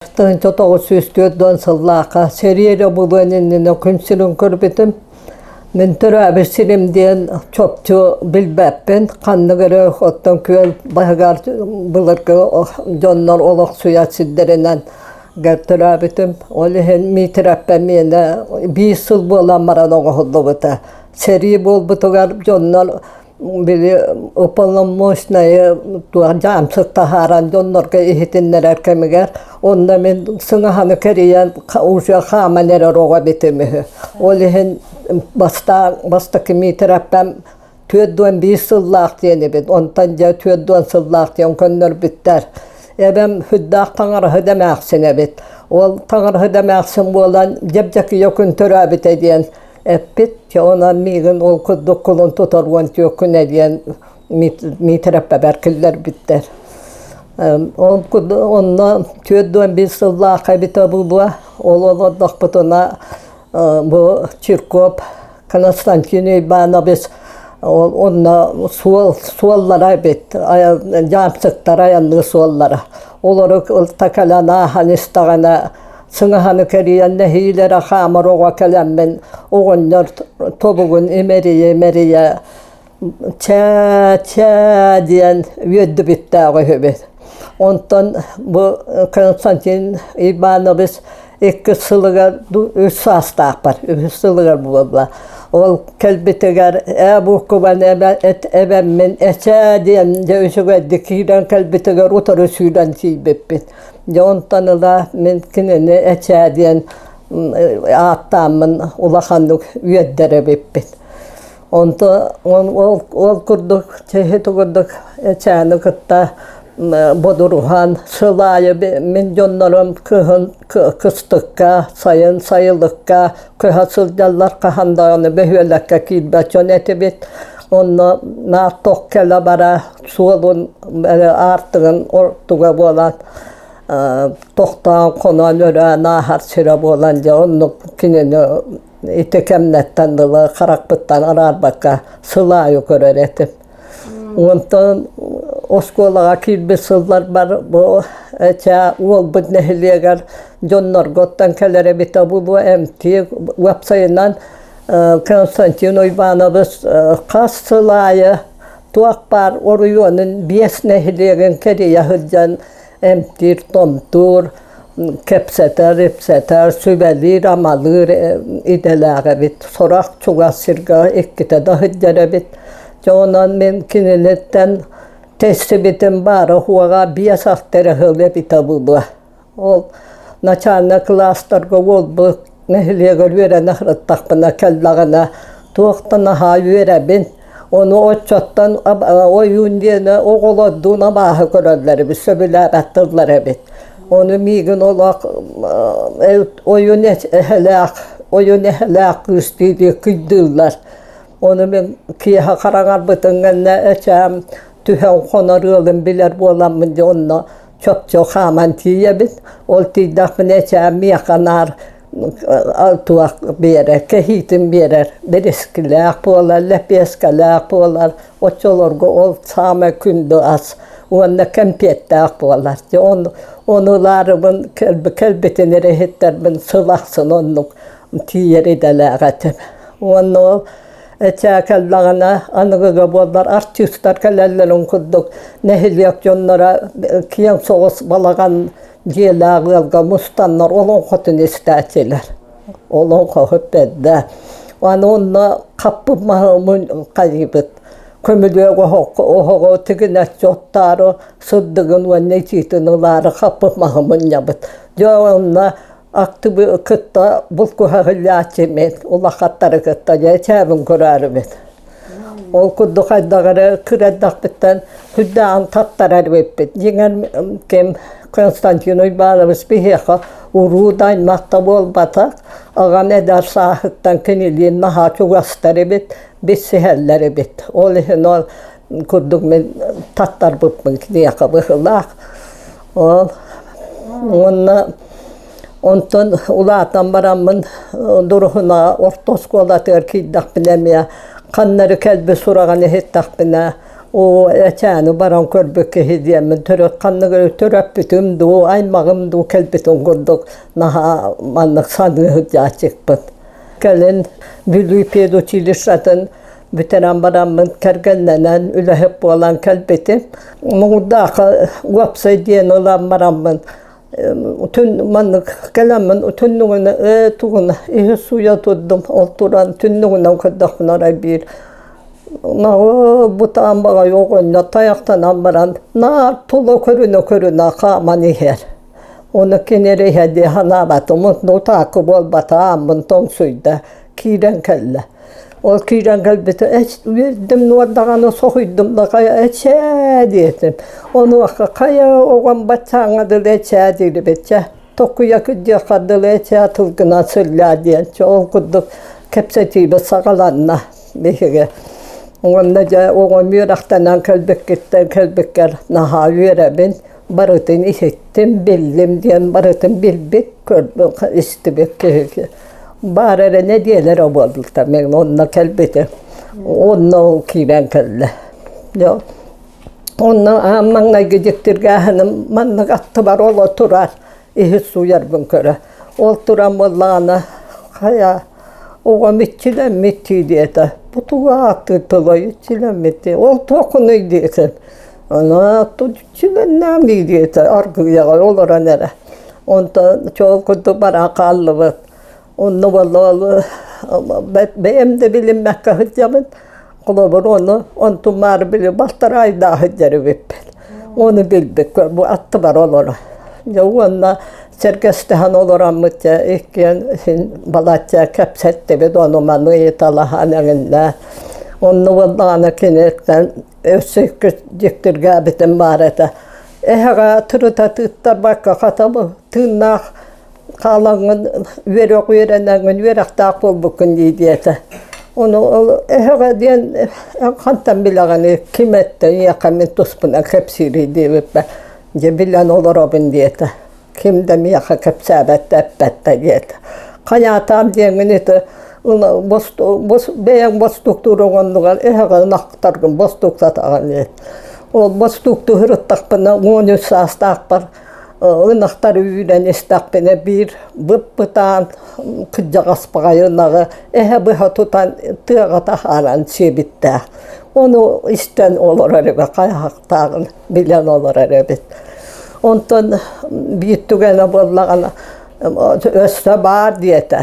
1944 сыллаахха сэрии эрэ буолуон иннинэ күн сирин көрбүтүм. Мин төрөөбүт сирим диэн чопчу билбэппин. Ханнык эрэ оттон күөл баһыгар былыргы дьоннор олохсуйар сирдэринэн төрөөбүтүм. Ол иһин Миитирэппэ миэнэ биир сыл буолан баран оҥоһуллубута. Сэрии буолбутугар дьоннор били уполномоченнайы туох дьаамсык таһааран дьоннорго иһитиннэрэр кэмигэр онно мин сыҥаһаны кэрийэн уже хааман эрэр оҕо эбитим үһү. Ол иһин бастаан бастакы миитэрэппэм 41 сыллаах диэн эбит. Онтон дьэ 40 сыллаах диэн көннөрбүттэр. Эбэм сүрдээх таҥараһы да эмээхсин эбит. Ол таҥараһы да эмээхсин буолан дьэбдьэкийэ күн төрөөбүтэ диэн эппит. Чэ, онон миигин ол курдук кулун тутар 14 күнэ диэн Миитэрэппэбэр киллэрбиттэр. Ол курдук онно 41 сыллаах эбитэ буолуо. Ол олордохпутуна бу Чирков Константин Иванович онно суол суоллара эбит дьаамсыктар айанныыр суоллара. Олору ылта кэлэн ааһан истэҕинэ Сыҥаһаны кэрийэн нэһиилэрэ хаамар оҕо кэлэммин оҕонньор тобугун имэрийэ-имэрийэ чээ-чээ диэн үөрдүбүттээх үһүбүт. Онтон бу Константин Иванович иккис сылыгар үс саастаахпар үһүс сылыгар буолла. Ол кэлбитигэр ээ бууккубан эбэммин эчээ диэн дьэ үчүгэйдик киирэн кэлбитигэр утары сүүрэн тиийбиппит. Дьэ онтон ыла мин кинини Эчээ диэн ааттааммын улаханнык үөрдэр эбиппин. Онто ол, ол курдук чэһи курдук Эчээни кытта бодуруһан сыл аайы мин дьоннорум кыһын кыстыкка, сайын сайылыкка көһө сылдьаллар хаһан даҕаны бөһүөлэккэ киирбэт дьон этибит. Онно наар тох кэлэ бара суолун аартыгын ортуга буолан тохтоон хоноон өрөөн ааһар сирэ буолан дьэ оннук кинини ити кэмнэттэн ыла харахпыттан араарбакка сыл аайы көрөр этим. Онтон оскуолаҕа киирбит сылларбар бу эчээ уолбут нэһилиэгэр дьоннорго оттон кэлэр эбитэ буолуо эмтии уопсайынан Константин Уйбаанабыс хас сыл аайы туох баар оройуонун биэс нэһилиэгин кэрийэ сылдьан эмтиир-томтуур, кэпсэтэр-ипсэтэр, сүбэлиир-амалыыр идэлээх эбит. Сорох чугас сиргэ иккитэ да сылдьар эбит. Дьэ онон мин кинилэртэн тэстибитим баара-суоҕа биэс-алта эрэ сыл эбитэ буолуо. Ол начальнай кылаастарга уолбут нэһилиэгэр үөрэнэ сырыттахпына кэллэҕинэ туох да наһаа үөрэбин. Ону оччоттон ойуун диэни оҕолордуун абааһы көрөллөр эбит, сөбүлээбэт тыллар эбит. Ону миигин олох ойуун эһэлээх, ойуун эһэлээх кыыс дии-дии кыйдыыллар. Ону мин киэһэ хараҥарбытын кэннэ эчээм түһэн хонор ыалын билэр буоламмын дьэ онно чопчу хааман тиийэбин. Ол тиийдэхпинэ эчээм миэхэ наар туох биэрэр, кэһиитин биэрэр, бэрискилээх буолар, лэппиэскэлээх буолар. Оччолорго ол саамай күндү ас уонна кэмпиэттээх буолар. Дьэ ону, ону ылаарыбын кэлбитин эрэ иһиттэрбин сыл ахсын оннук тиийэр идэлээх этим. Уонна ол Эчээ кэллэҕинэ аныгыга буоллар артыыстар кэлэллэрин курдук нэһилиэк дьонноро киэҥ соҕус балаҕан дьиэлээх ыалга мустаннар олоҥхотун истээччилэр. Олоҥхоһут бэрдэ. Аны онно хаппыт маһы хайыыбыт. Көмүлүөк оһоҕу тигинэччи оттоору сырдыгын уонна итиитин ылаары хаппыт маһы мунньабыт. Дьэ онно Актыбы кытта булкуһа мин улахаттары кытта дьэ чээбин көрөөрүбүт. Ол курдук хайдах эрэ кыра эрдэхпиттэн сүрдээҕин таттарар эбиппит. Дьиҥэр ким Константин Уйбаанович биһиэхэ уруу да аймах да буолбатах, аҕам эдэр сааһыттан кинилиин наһаа чугастар эбит, билсиһэллэр эбит. Ол иһин ол курдук мин таттарбыппын киниэхэ быһыылаах. Ол уонна онтон улаатан бараммын Дуруһуна орто оскуолатыгар киирдэхпинэ эмиэ ханна эрэ кэлбит сураҕын иһиттэхпинэ Оо, эчээни баран көрбүт киһи диэммин төрөт ханнык эрэ төрөппүтүм дуу, аймаҕым дуу кэлбитин курдук наһаа маннык саныы сылдьааччыкпын. Кэлин Бүлүү педучилищетын бүтэрэн бараммын кэргэннэнэн үлэһит буолан кэлбитим. Муҥурдаахха уопсай диэн ылан бараммын түн маннык кэлэммин түннүгүнэ ээ тугуна иһи сууйа турдум ол туран түннүгүнэн көрдөхпүнэ арай биир бутаан баҕайы оҕонньор тайахтанан баран наар тула көрүнэ-көрүнэ хааман иһэр. Ону кини эрэ иһэ дии санаабатым, утаакы буолбата ааммын тоҥсуйда, киирэн кэллэ. Ол киирэн кэлбитэ үөрдүм даҕаны соһуйдум да хайа эчээ диэтим. Онуоха хайа оҕом баччааҥҥа дылы эчээ диирбит чэ токуйа кырдьыахха дылы эчээ тылгынан сыллаа диэн чэ ол курдук кэпсэтиибит саҕаланна биһиги. Уонна дьэ оҕом үөрэхтэнэн кэлбиккиттэн кэлбиккэр наһаа үөрэбин барытын иһиттим, биллим диэн барытын билбит, көрбүт, истибит киһи баар эрэ нэдиэлэ эрэ буолбута мин онно кэлбитим. Онно ол киирэн кэллэ. Дьэ онно аан маҥнайгы дьиктиргээһиним маннык аттыбар оло турар иһит сууйарбын көрө. Ол туран буоллаҕына хайа оҕом иччилэммит дии диэтэ. Бу тугу ааттыыр тылай иччилэммит дии. Ол туоххунуй диэтим. Аны Сүгэннээн диэтэ аргыйаҕа олорон эрэ. Онтон чоол курдук баран хааллыбыт. Онно буолла бэйэм да билиммэккэ сылдьабын. Холобур ону онтумаары били балтараайдаах сылдьар эбиппин. Ону билбиккэ бу аттыбар олоро. Дьэ уонна сэргэстэһэн олороммут дьэ иккиэн син балачча кэпсэттибит ону-маны ыйыталаһан эҥиннэ. Онно буоллаҕына киниттэн Өссө дьиктиргээбитим баар этэ. Эһэҕэ тырыта тыыттарбакка хата бу тыыннаах хаалаҥҥын үөрэх үөрэнэҥҥин үөрэхтээх буолбуккун дии диэтэ. Ону ол эһэҕэ диэн хантан билэҕиний ким эттэ эйиэхэ мин туспунан кэпсиирий диэбиппэр дьэ билэн олоробун диэтэ. Ким да миэхэ кэпсээбэт да эппэт да диэтэ. Хайаатаам диэҥҥин ити бэйэҥ бостууктуур оҥоннугар эһэҕэ ынахтаргын бостууктатаҕын диэт. Ол бостууктуу сырыттахпына 13 саастаахпар ынахтары үүрэн истэхпинэ биир бып-бытаан кырдьаҕас баҕайы ынаҕы эһэ быһа тутан тыаҕа таһааран сиэбиттээх. Ону истэн олорор эбит хайаһахтааҕын билэн олорор эбит. Онтон биир түгэнэ буоллаҕына өссө баар диэтэ.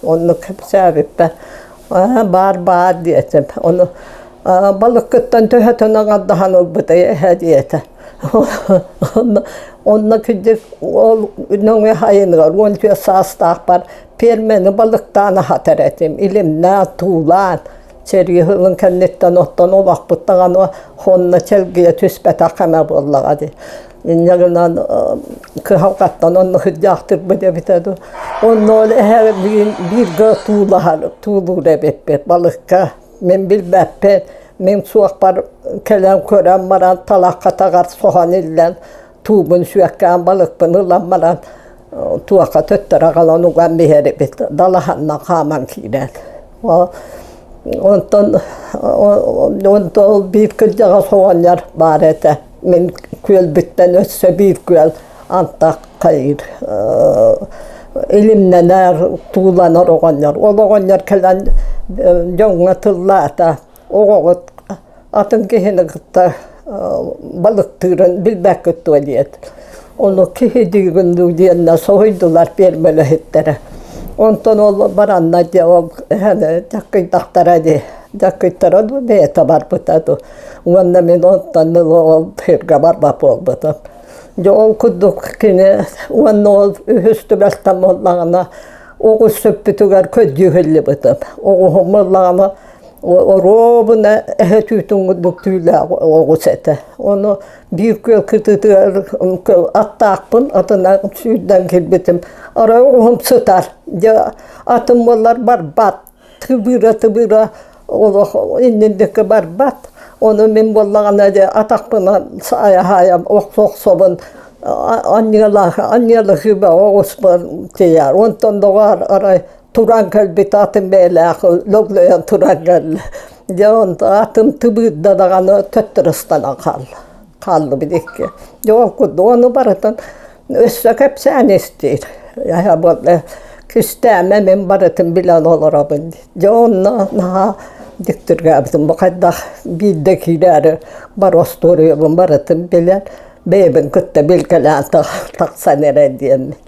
Оннук кэпсээбиппэр баар баар диэтим. Ону балыккыттан төһөтөн аҥардаһан ылбытай эһэ диэтэ. Онно кырдьык ол нөҥүө сайыныгар 14 саастаахпар пиэрмэни балыктаан аһатар этим. Илимнээн, туулаан Сэрии сылын кэнниттэн оттон олохпут даҕаны онно чэлгийэ түспэтэх эмэ буоллаҕа дии. Инньэ гынан кыһалҕаттан онно сылдьаахтырбыт эбитэ дуу. Онно ол эһэ бииргэ туулаһар, туулуур эбиппит балыкка. Мин билбэппин, мин суохпар кэлэн көрөн баран талахха таҕар соһон иллэн туубун сүөккээн балыкпын ылан баран туохха төттөрү аҕалан уган биһэр эбит далаһанна хааман киирэн онтон онтон биир кырдьаҕас оҕонньор баар этэ мин күөлбүттэн өссө биир күөл антах хайыыр илимнэнэр тууланар оҕонньор ол оҕонньор кэлэн дьоҥҥо тыллаата оҕоҕут атын киһини кытта балыктыырын билбэккит дуо диэт. Ону киһи диигин дуу диэннэ соһуйдулар пиэрмэлэһиттэрэ. Онтон ол баранна дьэ ол эһэни дьаккыйдахтара дии. Дьаккыйтара дуу бэйэтэ барбыта дуу. Уонна мин онтон ыла ол сиргэ барбат буолбутум. Дьэ ол курдук кини уонна ол үһүс түбэлтэм буоллаҕына оҕус сүппүтүгэр көрдүү Оҕуһум буоллаҕына Оруобуна эһэ түүтүн курдук түүлээх оҕус этэ. Ону биир күөл кытыытыгар аттаахпын, атынан сүүрдэн киирбитим. Арай оҕуһум сытар. Дьэ атым буоллар барбат. Тыбыыра-тыбыыра олох иннин диэки барбат. Ону мин буоллаҕына дьэ атахпынан саайа-саайа охсо-охсобун анньыалаах анньыалаһыыба оҕуспар тиийэр. Онтон доҕоор арай туран кэлбит атын бэйэлээх лөглөйөн туран кэллэ. Дьэ онто атым тыбыырда даҕаны төттөрү ыстанан хаалла. Хааллыбыт икки. Дьэ ол курдук ону барытын өссө кэпсээн истиир. Кистээмэ мин барытын билэн олоробун. Дьэ онно наһаа дьиктиргээбитим. Бу хайдах биирдэ киирээри бар остуоруйабын барытын билэн бэйэбин кытта билгэлээн тахсан эрэ диэммин.